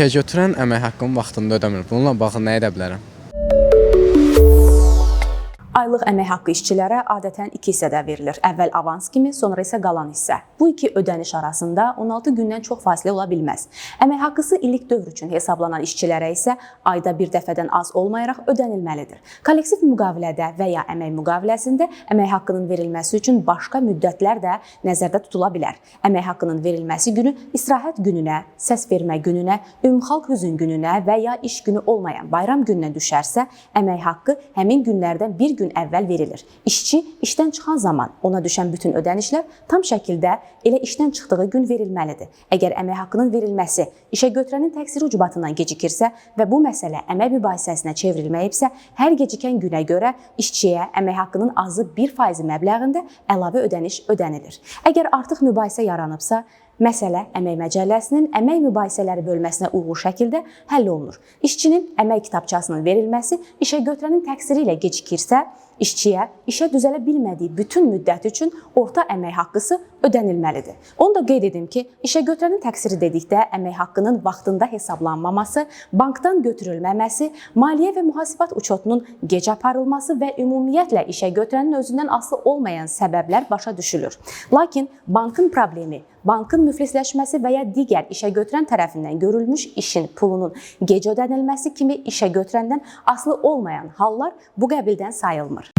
İşə götürən əmək haqqımı vaxtında ödəmir. Bununla bağlı nə edə bilərəm? Aylıq əmək haqqı işçilərə adətən iki hissədə verilir. Əvvəl avans kimi, sonra isə qalan hissə. Bu iki ödəniş arasında 16 gündən çox fasilə ola bilməz. Əmək haqqısı illik dövr üçün hesablanan işçilərə isə ayda bir dəfədən az olmayaraq ödənilməlidir. Kollektiv müqavilədə və ya əmək müqaviləsində əmək haqqının verilməsi üçün başqa müddətlər də nəzərdə tutula bilər. Əmək haqqının verilməsi günü istirahət gününə, səs vermə gününə, ümumxalq hüzün gününə və ya iş günü olmayan bayram gününə düşərsə, əmək haqqı həmin günlərdən bir gün əvvəl verilir. İşçi işdən çıxan zaman ona düşən bütün ödənişlər tam şəkildə elə işdən çıxdığı gün verilməlidir. Əgər əmək haqqının verilməsi işə götürənin təqsiri ucbatından gecikirsə və bu məsələ əmək mübahisəsinə çevrilməyibsə, hər gecikən günə görə işçiyə əmək haqqının azı 1% məbləğində əlavə ödəniş ödənilir. Əgər artıq mübahisə yaranıbsa, məsələ Əmək Məcəlləsinin əmək mübahisələri bölməsinə uyğun şəkildə həll olunur. İşçinin əmək kitabçasının verilməsi işə götürənin təqsiri ilə gecikirsə, işçiyə işə düzələ bilmədiyi bütün müddət üçün orta əmək haqqısı ödənilməlidir. Onu da qeyd edim ki, işə götürənin təqsiri dedikdə əmək haqqının vaxtında hesablanmaması, bankdan götürülməməsi, maliyyə və mühasibat uçotunun gec aparılması və ümumiyyətlə işə götürənin özündən asılı olmayan səbəblər başa düşülür. Lakin bankın problemi, bankın müflisləşməsi və ya digər işə götürən tərəfindən görülmüş işin pulunun gec ödənilməsi kimi işə götürəndən asılı olmayan hallar bu qəbildən sayılmır.